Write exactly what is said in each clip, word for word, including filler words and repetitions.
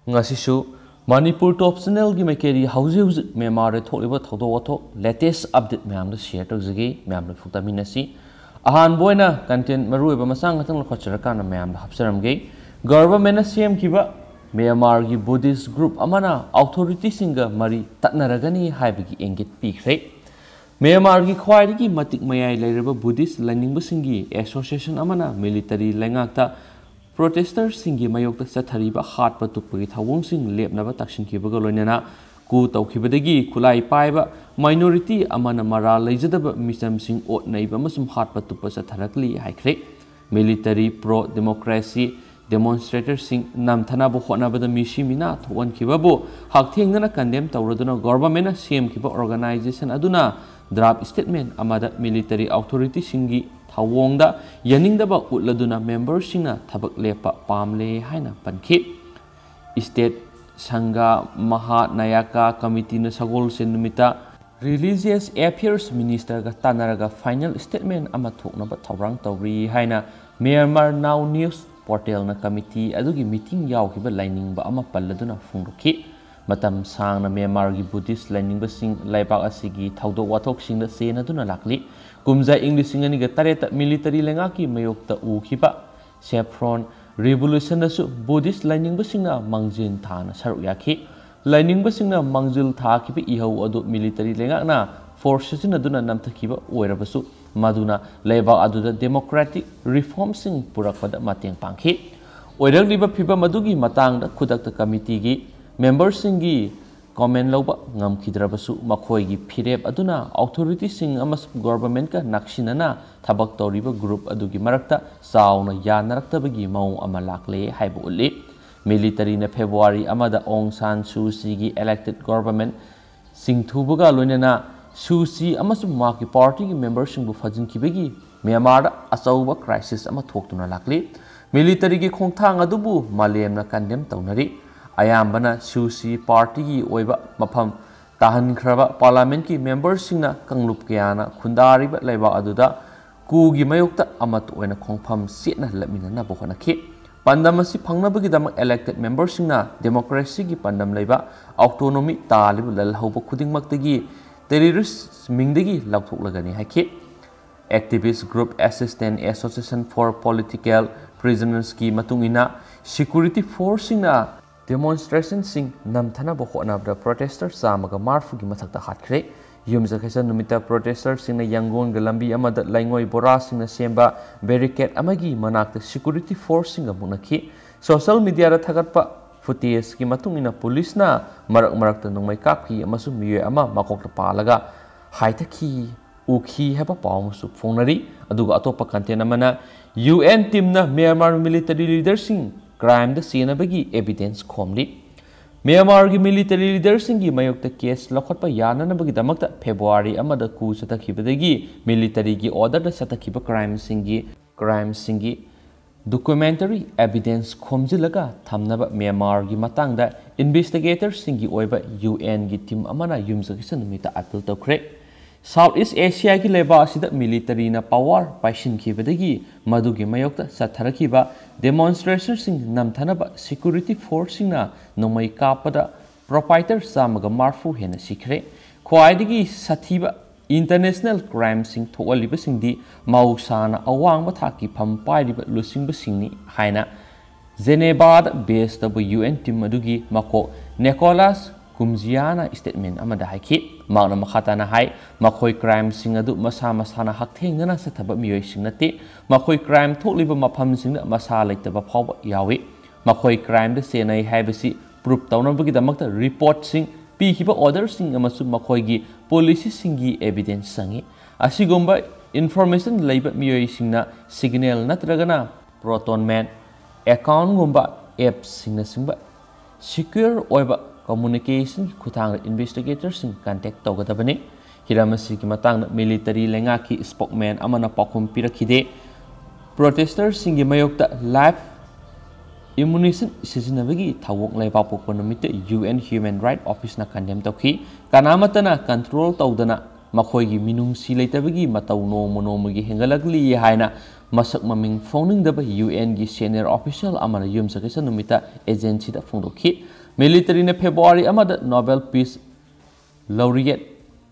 ꯉꯁꯤꯁꯨ ꯃꯅꯤꯄꯨꯔ ꯇꯣꯞ ꯆꯦꯅꯦꯜꯒꯤ ꯃꯥꯏꯀꯩꯗꯒꯤ ꯍꯧꯖꯤꯛ ꯍꯧꯖꯤꯛ ꯃ꯭ꯌꯥꯟꯃꯥꯔꯗ ꯊꯣꯛꯂꯤꯕ ꯊꯧꯗꯣꯛ ꯋꯥꯊꯣꯛ latest update ꯃꯌꯥꯝꯗꯣ share ꯇꯧꯖꯒꯦ꯫ ꯃꯌꯥꯝꯗ ꯐꯨꯛꯇꯃꯤꯟꯅꯁꯤ꯫ ꯑꯍꯥꯟꯕ ꯑꯣꯏꯅ content ꯃꯔꯨꯑꯣꯏꯕ ꯃꯆꯥ ꯉꯥꯛꯇꯪ ꯂꯧꯈꯠꯆꯔꯀꯥꯟꯗ ꯃꯌꯥꯝꯗ ꯍꯥꯞꯆꯔꯝꯒꯦ꯫ Governmentꯅ ꯁꯦꯝꯈꯤꯕ ꯃ꯭ꯌꯥꯟꯃꯥꯔꯒꯤ Buddhist group ꯑꯃꯅ authorityꯁꯤꯡꯒ ꯃꯔꯤ ꯇꯠꯅꯔꯒꯅꯤ ꯍꯥꯏꯕꯒꯤ ꯏꯪꯒꯤꯠ ꯄꯤꯈ꯭ꯔꯦ꯫ ꯃ꯭ꯌꯥꯟꯃꯥꯔꯒꯤ ꯈ꯭ꯋꯥꯏꯗꯒꯤ ꯃꯇꯤꯛ ꯃꯌꯥꯏ ꯂꯩꯔꯕ Buddhist ꯂꯥꯏꯅꯤꯡꯕꯁꯤꯡꯒꯤ association ꯑꯃꯅ military ꯂꯩꯉꯥꯛꯇ protesterꯁꯤꯡꯒꯤ ꯃꯥꯌꯣꯛꯇ ꯆꯠꯊꯔꯤꯕ ꯍꯥꯠꯄ ꯇꯨꯞꯄꯒꯤ ꯊꯧꯑꯣꯡꯁꯤꯡ ꯂꯦꯞꯅꯕ ꯇꯛꯁꯤꯟꯈꯤꯕꯒ ꯂꯣꯏꯅꯅ coup ꯇꯧꯈꯤꯕꯗꯒꯤ ꯈꯨꯠꯂꯥꯏ ꯄꯥꯏꯕ minority ꯑꯃꯅ ꯃꯔꯥꯜ ꯂꯩꯖꯗꯕ ꯃꯤꯆꯝꯁꯤꯡ ꯑꯣꯠ ꯅꯩꯕ ꯑꯃꯁꯨꯡ ꯍꯥꯠꯄ ꯇꯨꯞꯄ ꯆꯠꯊꯔꯛꯂꯤ ꯍꯥꯏꯈ꯭ꯔꯦ꯫ Military pro democracy demonstratorꯁꯤꯡ ꯅꯝꯊꯅꯕ ꯍꯣꯠꯅꯕꯗ ꯃꯤꯁꯤ ꯃꯤꯅꯥ ꯊꯣꯛꯍꯟꯈꯤꯕꯕꯨ ꯍꯛꯊꯦꯡꯅꯅ condemn ꯇꯧꯔꯗꯨꯅ governmentꯅ ꯁꯦꯝꯈꯤꯕ organization ꯑꯗꯨꯅ draft statement ꯑꯃꯗ military authorityꯁꯤꯡꯒꯤ ꯊꯧꯑꯣꯡꯗ ꯌꯥꯅꯤꯡꯗꯕ ꯎꯠꯂꯗꯨꯅ memberꯁꯤꯡꯅ ꯊꯕꯛ ꯂꯦꯞꯄ ꯄꯥꯝꯂꯦ ꯍꯥꯏꯅ ꯄꯟꯈꯤ꯫ State Sangha Mahanayaka Committeeꯅ ꯁꯒꯣꯜꯁꯦꯟ ꯅꯨꯃꯤꯠꯇ Religious Affairs Ministerꯒ ꯇꯥꯟꯅꯔꯒ final statement ꯑꯃ ꯊꯣꯛꯅꯕ ꯊꯧꯔꯥꯡ ꯇꯧꯔꯤ ꯍꯥꯏꯅ Myanmar Now News portalꯅ committee ꯑꯗꯨꯒꯤ meeting ꯌꯥꯎꯈꯤꯕ ꯂꯥꯏꯅꯤꯡꯕ ꯑꯃ ꯄꯜꯂꯗꯨꯅ ꯐꯣꯡꯗꯣꯛꯈꯤ꯫ ꯃꯇꯝ ꯁꯥꯡꯅ ꯃ꯭ꯌꯥꯟꯃꯥꯔꯒꯤ Buddhist ꯂꯥꯏꯅꯤꯡꯕꯁꯤꯡ ꯂꯩꯕꯥꯛ ꯑꯁꯤꯒꯤ ꯊꯧꯗꯣꯛ ꯋꯥꯊꯣꯛꯁꯤꯡꯗ ꯆꯦꯟꯅꯗꯨꯅ ꯂꯥꯛꯂꯤ꯫ ꯀꯨꯝꯖꯥ ꯏꯪ ꯂꯤꯁꯤꯡ ꯑꯅꯤꯒ ꯇꯔꯦꯠꯇ military ꯂꯩꯉꯥꯛꯀꯤ ꯃꯥꯌꯣꯛꯇ ꯎꯈꯤꯕ Saffron Revolutionꯗꯁꯨ Buddhist ꯂꯥꯏꯅꯤꯡꯕꯁꯤꯡꯅ ꯃꯥꯡꯖꯤꯜ ꯊꯥꯅ ꯁꯔꯨꯛ ꯌꯥꯈꯤ꯫ ꯂꯥꯏꯅꯤꯡꯕꯁꯤꯡꯅ ꯃꯥꯡꯖꯤꯜ ꯊꯥꯈꯤꯕ ꯏꯍꯧ ꯑꯗꯨ military ꯂꯩꯉꯥꯛꯅ force ꯁꯤꯖꯤꯟꯅꯗꯨꯅ ꯅꯝꯊꯈꯤꯕ ꯑꯣꯏꯔꯕꯁꯨ, ꯃꯗꯨꯅ ꯂꯩꯕꯥꯛ ꯑꯗꯨꯗ democratic reformꯁꯤꯡ ꯄꯨꯔꯛꯄꯗ ꯃꯇꯦꯡ ꯄꯥꯡꯈꯤ꯫ ꯑꯣꯏꯔꯛꯂꯤꯕ ꯐꯤꯚꯝ ꯑꯗꯨꯒꯤ ꯃꯇꯥꯡꯗ ꯈꯨꯗꯛꯇ committeeꯒꯤ memberꯁꯤꯡꯒꯤ comment ꯂꯧꯕ ꯉꯝꯈꯤꯗ꯭ꯔꯕꯁꯨ, ꯃꯈꯣꯏꯒꯤ ꯐꯤꯔꯦꯞ ꯑꯗꯨꯅ authorityꯁꯤꯡ ꯑꯃꯁꯨꯡ governmentꯀ ꯅꯛꯁꯤꯟꯅꯅ ꯊꯕꯛ ꯇꯧꯔꯤꯕ group ꯑꯗꯨꯒꯤ ꯃꯔꯛꯇ ꯆꯥꯎꯅ ꯌꯥꯅꯔꯛꯇꯕꯒꯤ ꯃꯑꯣꯡ ꯑꯃ ꯂꯥꯛꯂꯦ ꯍꯥꯏꯕ ꯎꯠꯂꯤ꯫ Militaryꯅ February ꯑꯃꯗ Aung San Suu Kyiꯒꯤ elected government ꯁꯤꯡꯊꯨꯕꯒ ꯂꯣꯏꯅꯅ Suu Kyi ꯑꯃꯁꯨꯡ ꯃꯍꯥꯛꯀꯤ partyꯒꯤ memberꯁꯤꯡꯕꯨ ꯐꯥꯖꯤꯟꯈꯤꯕꯒꯤ ꯃ꯭ꯌꯥꯟꯃꯥꯔꯗ ꯑꯆꯧꯕ crisis ꯑꯃ ꯊꯣꯛꯇꯨꯅ ꯂꯥꯛꯂꯤ꯫ Militaryꯒꯤ ꯈꯣꯡꯊꯥꯡ ꯑꯗꯨꯕꯨ ꯃꯥꯂꯦꯝꯅ condemn ꯇꯧꯅꯔꯤ꯫ ꯑꯌꯥꯝꯕꯅ Suu Kyi partyꯒꯤ ꯑꯣꯏꯕ ꯃꯐꯝ ꯇꯥꯍꯟꯈ꯭ꯔꯕ parliamentꯀꯤ memberꯁꯤꯡꯅ ꯀꯥꯡꯂꯨꯞ ꯀꯌꯥꯅ ꯈꯨꯟꯗꯥꯔꯤꯕ ꯂꯩꯕꯥꯛ ꯑꯗꯨꯗ coupꯒꯤ ꯃꯥꯌꯣꯛꯇ ꯑꯃꯠꯇ ꯑꯣꯏꯅ ꯈꯣꯡꯐꯝ ꯆꯦꯠꯅ ꯂꯦꯞꯃꯤꯟꯅꯅꯕ ꯍꯣꯠꯅꯈꯤ꯫ ꯄꯥꯟꯗꯝ ꯑꯁꯤ ꯐꯪꯅꯕꯒꯤꯗꯃꯛ elected memberꯁꯤꯡꯅ democracyꯒꯤ ꯄꯥꯟꯗꯝ ꯂꯩꯕ autonomy ꯇꯥꯜꯂꯤꯕ ꯂꯜꯍꯧꯕ ꯈꯨꯗꯤꯡꯃꯛꯇꯒꯤ terrorist ꯃꯤꯡꯗꯒꯤ ꯂꯧꯊꯣꯛꯂꯒꯅꯤ ꯍꯥꯏꯈꯤ꯫ Activist group Assistance Association for Political Prisonersꯀꯤ ꯃꯇꯨꯡ ꯏꯟꯅ, security forceꯁꯤꯡꯅ demonstrationꯁꯤꯡ ꯅꯝꯊꯅꯕ ꯍꯣꯠꯅꯕꯗ protester ꯆꯥꯝꯃꯒ ꯃꯔꯤꯐꯨꯒꯤ ꯃꯊꯛꯇ ꯍꯥꯠꯈ꯭ꯔꯦ꯫ ꯌꯨꯝꯁꯀꯩꯁ ꯅꯨꯃꯤꯠꯇ protesterꯁꯤꯡꯅ ꯌꯥꯡꯒꯣꯟꯒ ꯂꯝꯕꯤ ꯑꯃꯗ ꯂꯩꯉꯣꯏ ꯕꯣꯔꯥꯁꯤꯡꯅ ꯁꯦꯝꯕ barricade ꯑꯃꯒꯤ ꯃꯅꯥꯛꯇ security forceꯁꯤꯡꯒ ꯃꯨꯛꯅꯈꯤ꯫ Social mediaꯗ ꯊꯥꯒꯠꯄ footageꯀꯤ ꯃꯇꯨꯡ ꯏꯟꯅ, ꯄꯨꯂꯤꯁꯅ ꯃꯔꯛ ꯃꯔꯛꯇ ꯅꯣꯡꯃꯩ ꯀꯥꯞꯈꯤ ꯑꯃꯁꯨꯡ ꯃꯤꯑꯣꯏ ꯑꯃ ꯃꯀꯣꯛꯇ ꯄꯥꯜꯂꯒ ꯍꯥꯏꯊꯈꯤ, ꯎꯈꯤ ꯍꯥꯏꯕ ꯄꯥꯎ ꯑꯃꯁꯨ ꯐꯣꯡꯅꯔꯤ꯫ ꯑꯗꯨꯒ ꯑꯇꯣꯞꯄ content ꯑꯃꯅ, UN teamꯅ ꯃ꯭ꯌꯥꯟꯃꯥꯔ military leaderꯁꯤꯡ crimeꯗ ꯆꯦꯟꯅꯕꯒꯤ evidence ꯈꯣꯝꯂꯤ꯫ ꯃ꯭ꯌꯥꯟꯃꯥꯔꯒꯤ military leaderꯁꯤꯡꯒꯤ ꯃꯥꯌꯣꯛꯇ case ꯂꯧꯈꯠꯄ ꯌꯥꯅꯅꯕꯒꯤꯗꯃꯛꯇ February ꯑꯃꯗ coup ꯆꯠꯊꯈꯤꯕꯗꯒꯤ militaryꯒꯤ orderꯗ ꯆꯠꯊꯈꯤꯕ crimeꯁꯤꯡꯒꯤ, crimeꯁꯤꯡꯒꯤ documentary evidence ꯈꯣꯝꯖꯤꯜꯂꯒ ꯊꯝꯅꯕ ꯃ꯭ꯌꯥꯟꯃꯥꯔꯒꯤ ꯃꯇꯥꯡꯗ investigatorꯁꯤꯡꯒꯤ ꯑꯣꯏꯕ UNꯒꯤ team ꯑꯃꯅ ꯌꯨꯝꯁꯀꯩꯁ ꯅꯨꯃꯤꯠꯇ appeal ꯇꯧꯈ꯭ꯔꯦ꯫ South East Asiaꯒꯤ ꯂꯩꯕꯥꯛ ꯑꯁꯤꯗ militaryꯅ power ꯄꯥꯏꯁꯤꯟꯈꯤꯕꯗꯒꯤ ꯃꯗꯨꯒꯤ ꯃꯥꯌꯣꯛꯇ ꯆꯠꯊꯔꯛꯈꯤꯕ demonstrationꯁꯤꯡ ꯅꯝꯊꯅꯕ security forceꯁꯤꯡꯅ ꯅꯣꯡꯃꯩ ꯀꯥꯞꯄꯗ profighter ꯆꯥꯝꯃꯒ ꯃꯔꯤꯐꯨ ꯍꯦꯟꯅ ꯁꯤꯈ꯭ꯔꯦ꯫ ꯈ꯭ꯋꯥꯏꯗꯒꯤ ꯁꯥꯊꯤꯕ international crimeꯁꯤꯡ ꯊꯣꯛꯍꯜꯂꯤꯕꯁꯤꯡꯗꯤ ꯃꯍꯧꯁꯥꯅ ꯑꯋꯥꯡꯕ ꯊꯥꯛꯀꯤ ꯐꯝ ꯄꯥꯏꯔꯤꯕ ꯂꯨꯆꯤꯡꯕꯁꯤꯡꯅꯤ ꯍꯥꯏꯅ Genevaꯗ base ꯇꯧꯕ UN team ꯑꯗꯨꯒꯤ ꯃꯀꯣꯛ Nicolas Koumjiana statement ꯑꯃꯗ ꯍꯥꯏꯈꯤ꯫ ꯃꯍꯥꯛꯅ ꯃꯈꯥ ꯇꯥꯅ ꯍꯥꯏ, "ꯃꯈꯣꯏ crimeꯁꯤꯡ ꯑꯗꯨ ꯃꯁꯥ ꯃꯁꯥꯅ ꯍꯛꯊꯦꯡꯅꯅ ꯆꯠꯊꯕ ꯃꯤꯑꯣꯏꯁꯤꯡ ꯅꯠꯇꯦ꯫ ꯃꯈꯣꯏ crime ꯊꯣꯛꯂꯤꯕ ꯃꯐꯝꯁꯤꯡꯗ ꯃꯁꯥ ꯂꯩꯇꯕ ꯐꯥꯎꯕ ꯌꯥꯎꯏ꯫ ꯃꯈꯣꯏ crimeꯗ ꯆꯦꯟꯅꯩ ꯍꯥꯏꯕꯁꯤ prove ꯇꯧꯅꯕꯒꯤꯗꯃꯛꯇ reportꯁꯤꯡ, ꯄꯤꯈꯤꯕ orderꯁꯤꯡ ꯑꯃꯁꯨꯡ ꯃꯈꯣꯏꯒꯤ policyꯁꯤꯡꯒꯤ evidence ꯆꯪꯏ꯫ ꯑꯁꯤꯒꯨꯝꯕ information ꯂꯩꯕ ꯃꯤꯑꯣꯏꯁꯤꯡꯅ signal ꯅꯠꯇ꯭ꯔꯒꯅ Proton Mail accountꯒꯨꯝꯕ appꯁꯤꯡꯅꯆꯤꯡꯕ secure ꯑꯣꯏꯕ communicationꯒꯤ ꯈꯨꯠꯊꯥꯡꯗ investigatorꯁꯤꯡ contact ꯇꯧꯒꯗꯕꯅꯤ꯫" ꯍꯤꯔꯝ ꯑꯁꯤꯒꯤ ꯃꯇꯥꯡꯗ military ꯂꯩꯉꯥꯛꯀꯤ spokesman ꯑꯃꯅ ꯄꯥꯎꯈꯨꯝ ꯄꯤꯔꯛꯈꯤꯗꯦ꯫ Protesterꯁꯤꯡꯒꯤ ꯃꯥꯌꯣꯛꯇ live ammunition ꯁꯤꯖꯤꯟꯅꯕꯒꯤ ꯊꯧꯑꯣꯡ ꯂꯩꯕꯥꯛꯄꯣꯛꯄ ꯅꯨꯃꯤꯠꯇ UN Human Rights Officeꯅ condemn ꯇꯧꯈꯤ꯫ ꯀꯅꯥꯃꯠꯇꯅ control ꯇꯧꯗꯅ ꯃꯈꯣꯏꯒꯤ ꯃꯤꯅꯨꯡꯁꯤ ꯂꯩꯇꯕꯒꯤ ꯃꯇꯧ ꯅꯣꯡꯃ ꯅꯣꯡꯃꯒꯤ ꯍꯦꯟꯒꯠꯂꯛꯂꯤ ꯍꯥꯏꯅ ꯃꯁꯛ ꯃꯃꯤꯡ ꯐꯣꯡꯅꯤꯡꯗꯕ UN ꯒꯤ senior official ꯑꯃꯅ ꯌꯨꯝꯁꯀꯩꯁ ꯅꯨꯃꯤꯠꯇ agency ꯗ ꯐꯣꯡꯗꯣꯛꯈꯤ꯫ Military ꯅ February ꯑꯃꯗ Nobel Peace Laureate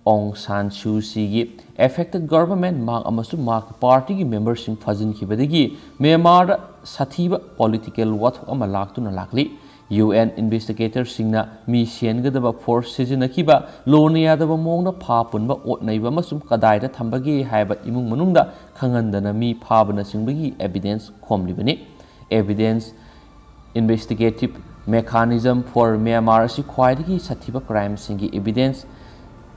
Aung San Suu Kyi ꯒꯤ affected government, ꯃꯍꯥꯛ ꯑꯃꯁꯨꯡ ꯃꯍꯥꯛꯀꯤ party ꯒꯤ member ꯁꯤꯡ ꯐꯥꯖꯤꯟꯈꯤꯕꯗꯒꯤ ꯃ꯭ꯌꯥꯟꯃꯥꯔꯗ ꯁꯥꯊꯤꯕ political ꯋꯥꯊꯣꯛ ꯑꯃ ꯂꯥꯛꯇꯨꯅ ꯂꯥꯛꯂꯤ꯫ UN investigator ꯁꯤꯡꯅ ꯃꯤ ꯁꯦꯟꯒꯗꯕ force ꯁꯤꯖꯤꯟꯅꯈꯤꯕ, ꯂꯣꯟꯅ ꯌꯥꯗꯕ ꯃꯑꯣꯡꯗ ꯐꯥ ꯄꯨꯟꯕ, ꯑꯣꯠ ꯅꯩꯕ ꯑꯃꯁꯨꯡ ꯀꯗꯥꯏꯗ ꯊꯝꯕꯒꯦ ꯍꯥꯏꯕ ꯏꯃꯨꯡ ꯃꯅꯨꯡꯗ ꯈꯪꯍꯟꯗꯅ ꯃꯤ ꯐꯥꯕꯅꯆꯤꯡꯕꯒꯤ evidence ꯈꯣꯝꯂꯤꯕꯅꯤ꯫ Evidence Investigative Mechanism for Myanmar ꯑꯁꯤ ꯈ꯭ꯋꯥꯏꯗꯒꯤ ꯁꯥꯊꯤꯕ crime ꯁꯤꯡꯒꯤ evidence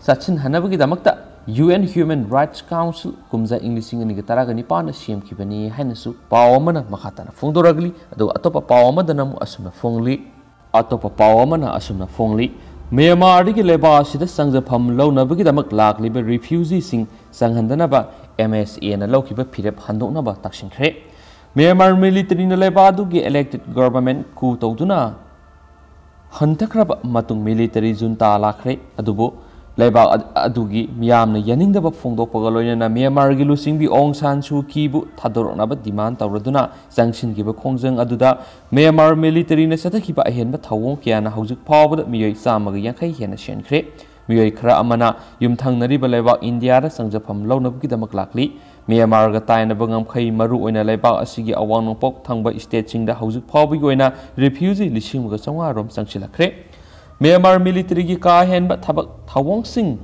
ꯆꯠꯁꯤꯟꯍꯟꯅꯕꯒꯤꯗꯃꯛꯇ UN Human Rights Council ꯀꯨꯝꯖꯥ ꯏꯪ ꯂꯤꯁꯤꯡ ꯑꯅꯤꯒ ꯇꯔꯥꯒ ꯅꯤꯄꯥꯟꯗ ꯁꯦꯝꯈꯤꯕꯅꯤ ꯍꯥꯏꯅꯁꯨ ꯄꯥꯎ ꯑꯃꯅ ꯃꯈꯥ ꯇꯥꯅ ꯐꯣꯡꯗꯣꯔꯛꯂꯤ꯫ ꯑꯗꯨꯒ ꯑꯇꯣꯞꯄ ꯄꯥꯎ ꯑꯃꯗꯅ ꯑꯃꯨꯛ ꯑꯁꯨꯝꯅ ꯐꯣꯡꯂꯤ꯫ ꯑꯇꯣꯞꯄ ꯄꯥꯎ ꯑꯃꯅ ꯑꯁꯨꯝꯅ ꯐꯣꯡꯂꯤ, ꯃ꯭ꯌꯥꯟꯃꯥꯔꯗꯒꯤ ꯂꯩꯕꯥꯛ ꯑꯁꯤꯗ ꯆꯪꯖꯐꯝ ꯂꯧꯅꯕꯒꯤꯗꯃꯛ ꯂꯥꯛꯂꯤꯕ refugee ꯁꯤꯡ ꯆꯪꯍꯟꯗꯅꯕ MSA ꯅ ꯂꯧꯈꯤꯕ ꯐꯤꯔꯦꯞ ꯍꯟꯗꯣꯛꯅꯕ ꯇꯛꯁꯤꯟꯈ꯭ꯔꯦ꯫ ꯃ꯭ꯌꯥꯟꯃꯥꯔ military ꯅ ꯂꯩꯕꯥꯛ ꯑꯗꯨꯒꯤ elected government coup ꯇꯧꯗꯨꯅ ꯍꯟꯊꯈ꯭ꯔꯕ ꯃꯇꯨꯡ military junta ꯂꯥꯛꯈ꯭ꯔꯦ꯫ ꯑꯗꯨꯕꯨ ꯂꯩꯕꯥꯛ ꯑꯗ-, ꯑꯗꯨꯒꯤ ꯃꯤꯌꯥꯝꯅ ꯌꯥꯅꯤꯡꯗꯕ ꯐꯣꯡꯗꯣꯛꯄꯒ ꯂꯣꯏꯅꯅ ꯃ꯭ꯌꯥꯟꯃꯥꯔꯒꯤ ꯂꯨꯆꯤꯡꯕꯤ ꯑꯣꯡ ꯁꯥꯟ ꯁꯨ ꯀꯤꯕꯨ ꯊꯥꯗꯣꯔꯛꯅꯕ demand ꯇꯧꯔꯗꯨꯅ ꯆꯪꯁꯤꯟꯈꯤꯕ ꯈꯣꯡꯖꯪ ꯑꯗꯨꯗ ꯃ꯭ꯌꯥꯟꯃꯥꯔ military ꯅ ꯆꯠꯊꯈꯤꯕ ꯑꯍꯦꯟꯕ ꯊꯧꯑꯣꯡ ꯀꯌꯥꯅ ꯍꯧꯖꯤꯛ ꯐꯥꯎꯕꯗ ꯃꯤꯑꯣꯏ ꯆꯥꯝꯃꯒ ꯌꯥꯡꯈꯩ ꯍꯦꯟꯅ ꯁꯤꯈ꯭ꯔꯦ꯫ ꯃꯤꯑꯣꯏ ꯈꯔ ꯑꯃꯅ ꯌꯨꯝꯊꯪꯅꯔꯤꯕ ꯂꯩꯕꯥꯛ ꯏꯟꯗꯤꯌꯥꯗ ꯆꯪꯖꯐꯝ ꯂꯧꯅꯕꯒꯤꯗꯃꯛ ꯂꯥꯛꯂꯤ꯫ ꯃ꯭ꯌꯥꯟꯃꯥꯔꯒ ꯇꯥꯏꯅꯕ ꯉꯝꯈꯩ, ꯃꯔꯨ ꯑꯣꯏꯅ ꯂꯩꯕꯥꯛ ꯑꯁꯤꯒꯤ ꯑꯋꯥꯡ ꯅꯣꯡꯄꯣꯛ ꯊꯪꯕ state ꯁꯤꯡꯗ ꯍꯧꯖꯤꯛ ꯐꯥꯎꯕꯒꯤ ꯑꯣꯏꯅ refugee ꯂꯤꯁꯤꯡ ꯑꯃꯒ ꯆꯥꯝꯃꯉꯥ ꯔꯣꯝ ꯆꯪꯁꯤꯜꯂꯛꯈ꯭ꯔꯦ꯫ ꯃ꯭ꯌꯥꯟꯃꯥꯔ military ꯒꯤ ꯀꯥ ꯍꯦꯟꯕ ꯊꯕꯛ ꯊꯧꯑꯣꯡꯁꯤꯡ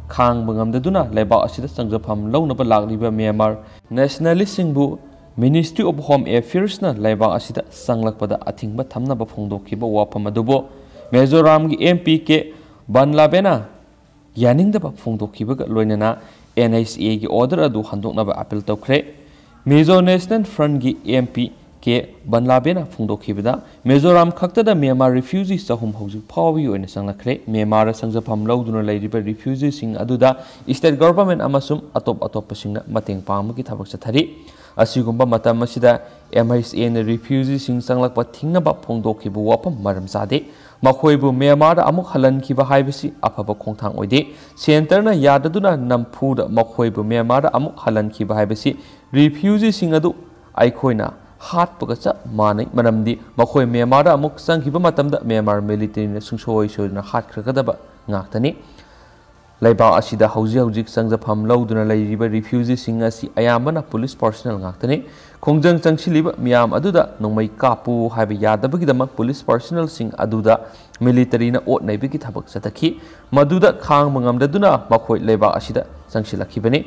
ꯈꯥꯡꯕ ꯉꯝꯗꯗꯨꯅ ꯂꯩꯕꯥꯛ ꯑꯁꯤꯗ ꯆꯪꯖꯐꯝ ꯂꯧꯅꯕ ꯂꯥꯛꯂꯤꯕ Myanmar nationalist ꯁꯤꯡꯕꯨ Ministry of Home Affairs ꯅ ꯂꯩꯕꯥꯛ ꯑꯁꯤꯗ ꯆꯪꯂꯛꯄꯗ ꯑꯊꯤꯡꯕ ꯊꯝꯅꯕ ꯐꯣꯡꯗꯣꯛꯈꯤꯕ ꯋꯥꯐꯝ ꯑꯗꯨꯕꯨ ꯃꯤꯖꯣꯔꯥꯝꯒꯤ MP ꯀꯦ ꯕꯟꯂꯥꯕꯦꯅ ꯌꯥꯅꯤꯡꯗꯕ ꯐꯣꯡꯗꯣꯛꯈꯤꯕꯒ ꯂꯣꯏꯅꯅ NHA ꯒꯤ order ꯑꯗꯨ ꯍꯟꯗꯣꯛꯅꯕ appeal ꯇꯧꯈ꯭ꯔꯦ꯫ Mizo National Front ꯀꯤ MP ꯀꯦ ꯕꯟꯂꯥꯕꯦꯅ ꯐꯣꯡꯗꯣꯛꯈꯤꯕꯗ, ꯃꯤꯖꯣꯔꯥꯝ ꯈꯛꯇꯗ ꯃ꯭ꯌꯥꯟꯃꯥꯔ refugee ꯆꯍꯨꯝ ꯍꯧꯖꯤꯛ ꯐꯥꯎꯕꯒꯤ ꯑꯣꯏꯅ ꯆꯪꯂꯛꯈ꯭ꯔꯦ꯫ ꯃ꯭ꯌꯥꯟꯃꯥꯔꯗ ꯆꯪꯖꯐꯝ ꯂꯧꯗꯨꯅ ꯂꯩꯔꯤꯕ refugee ꯁꯤꯡ ꯑꯗꯨꯗ state government ꯑꯃꯁꯨꯡ ꯑꯇꯣꯞ ꯑꯇꯣꯞꯄꯁꯤꯡꯅ ꯃꯇꯦꯡ ꯄꯥꯡꯕꯒꯤ ꯊꯕꯛ ꯆꯠꯊꯔꯤ꯫ ꯑꯁꯤꯒꯨꯝꯕ ꯃꯇꯝ ꯑꯁꯤꯗ M H A ꯅ refugee ꯁꯤꯡ ꯆꯪꯂꯛꯄ ꯊꯤꯡꯅꯕ ꯐꯣꯡꯗꯣꯛꯈꯤꯕ ꯋꯥꯐꯝ ꯃꯔꯝ ꯆꯥꯗꯦ꯫ ꯃꯈꯣꯏꯕꯨ ꯃ꯭ꯌꯥꯟꯃꯥꯔꯗ ꯑꯃꯨꯛ ꯍꯜꯍꯟꯈꯤꯕ ꯍꯥꯏꯕꯁꯤ ꯑꯐꯕ ꯈꯣꯡꯊꯥꯡ ꯑꯣꯏꯗꯦ꯫ Centre ꯅ ꯌꯥꯗꯗꯨꯅ ꯅꯝꯐꯨꯗ ꯃꯈꯣꯏꯕꯨ ꯃ꯭ꯌꯥꯟꯃꯥꯔꯗ ꯑꯃꯨꯛ ꯍꯜꯍꯟꯈꯤꯕ ꯍꯥꯏꯕꯁꯤ refugee ꯁꯤꯡ ꯑꯗꯨ ꯑꯩꯈꯣꯏꯅ ꯍꯥꯠꯄꯒ ꯆꯞ ꯃꯥꯟꯅꯩ, ꯃꯔꯝꯗꯤ ꯃꯈꯣꯏ ꯃ꯭ꯌꯥꯟꯃꯥꯔꯗ ꯑꯃꯨꯛ ꯆꯪꯈꯤꯕ ꯃꯇꯝꯗ ꯃ꯭ꯌꯥꯟꯃꯥꯔ military ꯅ ꯁꯨꯡꯁꯣꯏ ꯁꯣꯏꯗꯅ ꯍꯥꯠꯈ꯭ꯔꯒꯗꯕ ꯉꯥꯛꯇꯅꯤ꯫ ꯂꯩꯕꯥꯛ ꯑꯁꯤꯗ ꯍꯧꯖꯤꯛ ꯍꯧꯖꯤꯛ ꯆꯪꯖꯐꯝ ꯂꯧꯗꯨꯅ ꯂꯩꯔꯤꯕ refugee ꯁꯤꯡ ꯑꯁꯤ ꯑꯌꯥꯝꯕꯅ police personnel ꯉꯥꯛꯇꯅꯤ꯫ ꯈꯣꯡꯖꯪ ꯆꯪꯁꯤꯜꯂꯤꯕ ꯃꯤꯌꯥꯝ ꯑꯗꯨꯗ ꯅꯣꯡꯃꯩ ꯀꯥꯞꯄꯨ ꯍꯥꯏꯕ ꯌꯥꯗꯕꯒꯤꯗꯃꯛ police personnel ꯁꯤꯡ ꯑꯗꯨꯗ military ꯅ ꯑꯣꯠ ꯅꯩꯕꯒꯤ ꯊꯕꯛ ꯆꯠꯊꯈꯤ꯫ ꯃꯗꯨꯗ ꯈꯥꯡꯕ ꯉꯝꯗꯗꯨꯅ ꯃꯈꯣꯏ ꯂꯩꯕꯥꯛ ꯑꯁꯤꯗ ꯆꯪꯁꯤꯜꯂꯛꯈꯤꯕꯅꯤ꯫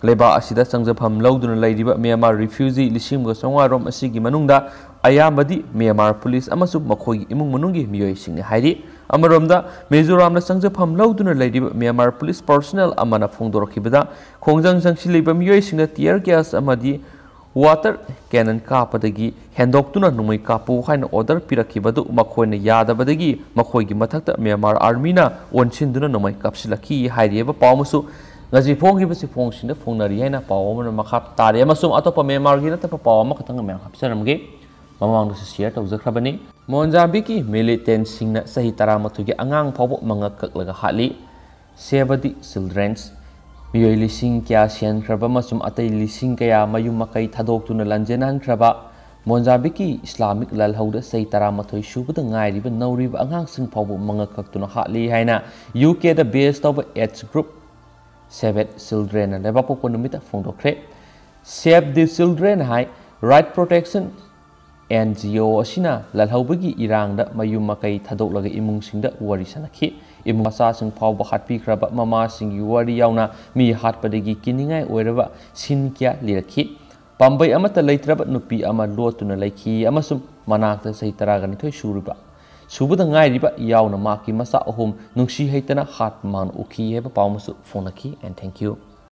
ꯂꯩꯕꯥꯛ ꯑꯁꯤꯗ ꯆꯪꯖꯐꯝ ꯂꯧꯗꯨꯅ ꯂꯩꯔꯤꯕ ꯃ꯭ꯌꯥꯟꯃꯥꯔ refugee ꯂꯤꯁꯤꯡ ꯑꯃꯒ ꯆꯥꯝꯃꯉꯥ ꯔꯣꯝ ꯑꯁꯤꯒꯤ ꯃꯅꯨꯡꯗ ꯑꯌꯥꯝꯕꯗꯤ ꯃ꯭ꯌꯥꯟꯃꯥꯔ police ꯑꯃꯁꯨꯡ ꯃꯈꯣꯏꯒꯤ ꯏꯃꯨꯡ ꯃꯅꯨꯡꯒꯤ ꯃꯤꯑꯣꯏꯁꯤꯡꯅꯤ ꯍꯥꯏꯔꯤ꯫ ꯑꯃꯔꯣꯝꯗ, ꯃꯤꯖꯣꯔꯥꯝꯗ ꯆꯪꯖꯐꯝ ꯂꯧꯗꯨꯅ ꯂꯩꯔꯤꯕ ꯃ꯭ꯌꯥꯟꯃꯥꯔ police personnel ꯑꯃꯅ ꯐꯣꯡꯗꯣꯔꯛꯈꯤꯕꯗ, ꯈꯣꯡꯖꯪ ꯆꯪꯁꯤꯜꯂꯤꯕ ꯃꯤꯑꯣꯏꯁꯤꯡꯅ tear gas ꯑꯃꯗꯤ water cannon ꯀꯥꯞꯄꯗꯒꯤ ꯍꯦꯟꯗꯣꯛꯇꯨꯅ ꯅꯣꯡꯃꯩ ꯀꯥꯞꯄꯨ ꯍꯥꯏꯅ order ꯄꯤꯔꯛꯈꯤꯕꯗꯨ ꯃꯈꯣꯏꯅ ꯌꯥꯗꯕꯗꯒꯤ ꯃꯈꯣꯏꯒꯤ ꯃꯊꯛꯇ ꯃ꯭ꯌꯥꯟꯃꯥꯔ army ꯅ ꯑꯣꯟꯁꯤꯟꯗꯨꯅ ꯅꯣꯡꯃꯩ ꯀꯥꯞꯁꯤꯜꯂꯛꯈꯤ ꯍꯥꯏꯔꯤꯕ ꯄꯥꯎ ꯑꯃꯁꯨ ꯉꯁꯤ ꯐꯣꯡꯈꯤꯕꯁꯤ ꯐꯣꯡꯁꯤꯡꯗ ꯐꯣꯡꯅꯔꯤ ꯍꯥꯏꯅ ꯄꯥꯎ ꯑꯃꯅ ꯃꯈꯥ ꯇꯥꯔꯤ꯫ ꯑꯃꯁꯨꯡ ꯑꯇꯣꯞꯄ ꯃ꯭ꯌꯥꯟꯃꯥꯔꯒꯤ ꯅꯠꯇꯕ ꯄꯥꯎ ꯑꯃꯈꯛꯇꯪ ꯃꯌꯥꯝ ꯍꯥꯞꯆꯔꯝꯒꯦ꯫ ꯃꯃꯥꯡꯗꯁꯨ share ꯇꯧꯖꯈ꯭ꯔꯕꯅꯤ꯫ ꯃꯣꯟꯖꯥꯝꯕꯤꯛꯀꯤ militant ꯁꯤꯡꯅ ꯆꯍꯤ ꯇꯔꯥꯃꯥꯊꯣꯏꯒꯤ ꯑꯉꯥꯡ ꯐꯥꯎꯕ ꯃꯉꯛ ꯀꯛꯂꯒ ꯍꯥꯠꯂꯤ꯫ Save the Children's꯫ ꯃꯤꯑꯣꯏ ꯂꯤꯁꯤꯡ ꯀꯌꯥ ꯁꯤꯍꯟꯈ꯭ꯔꯕ ꯑꯃꯁꯨꯡ ꯑꯇꯩ ꯂꯤꯁꯤꯡ ꯀꯌꯥ ꯃꯌꯨꯝ ꯃꯀꯩ ꯊꯥꯗꯣꯛꯇꯨꯅ ꯂꯥꯟꯖꯦꯟꯍꯟꯈ꯭ꯔꯕ ꯃꯣꯟꯖꯥꯝꯕꯤꯛꯀꯤ Islamic ꯂꯥꯜꯍꯧꯗ ꯆꯍꯤ ꯇꯔꯥꯃꯥꯊꯣꯏ ꯁꯨꯕꯗ ꯉꯥꯏꯔꯤꯕ ꯅꯧꯔꯤꯕ ꯑꯉꯥꯡꯁꯤꯡ ꯐꯥꯎꯕ ꯃꯉꯛ ꯀꯛꯇꯨꯅ ꯍꯥꯠꯂꯤ ꯍꯥꯏꯅ U K ꯗ base ꯇꯧꯕ AIDS group Save the Children ꯅ ꯂꯩꯕꯥꯛꯄꯣꯛꯄ ꯅꯨꯃꯤꯠꯇ ꯐꯣꯡꯗꯣꯛꯈ꯭ꯔꯦ꯫ Save the Children high right protection N G O ꯑꯁꯤꯅ ꯂꯥꯜꯍꯧꯕꯒꯤ ꯏꯔꯥꯡꯗ ꯃꯌꯨꯝ ꯃꯀꯩ ꯊꯥꯗꯣꯛꯂꯒ ꯏꯃꯨꯡꯁꯤꯡꯗ ꯋꯥꯔꯤ ꯁꯥꯟꯅꯈꯤ꯫ ꯏꯃꯨꯡ ꯃꯆꯥꯁꯤꯡ ꯐꯥꯎꯕ ꯍꯥꯠꯄꯤꯈ꯭ꯔꯕ ꯃꯃꯥꯁꯤꯡꯒꯤ ꯋꯥꯔꯤ ꯌꯥꯎꯅ ꯃꯤ ꯍꯥꯠꯄꯗꯒꯤ ꯀꯤꯅꯤꯡꯉꯥꯏ ꯑꯣꯏꯔꯕ scene ꯀꯌꯥ ꯂꯤꯔꯛꯈꯤ꯫ ꯄꯥꯝꯕꯩ ꯑꯃꯠꯇ ꯂꯩꯇ꯭ꯔꯕ ꯅꯨꯄꯤ ꯑꯃ ꯂꯣꯠꯇꯨꯅ ꯂꯩꯈꯤ ꯑꯃꯁꯨꯡ ꯃꯅꯥꯛꯇ ꯆꯍꯤ ꯇꯔꯥꯒ ꯅꯤꯊꯣꯏ ꯁꯨꯔꯤꯕ, ꯁꯨꯕꯗ ꯉꯥꯏꯔꯤꯕ ꯌꯥꯎꯅ ꯃꯍꯥꯛꯀꯤ ꯃꯆꯥ ꯑꯍꯨꯝ ꯅꯨꯡꯁꯤ ꯍꯩꯇꯅ ꯍꯥꯠꯄ ꯃꯥꯅ ꯎꯈꯤ ꯍꯥꯏꯕ ꯄꯥꯎ ꯑꯃꯁꯨ ꯐꯣꯡꯅꯈꯤ꯫ And thank you꯫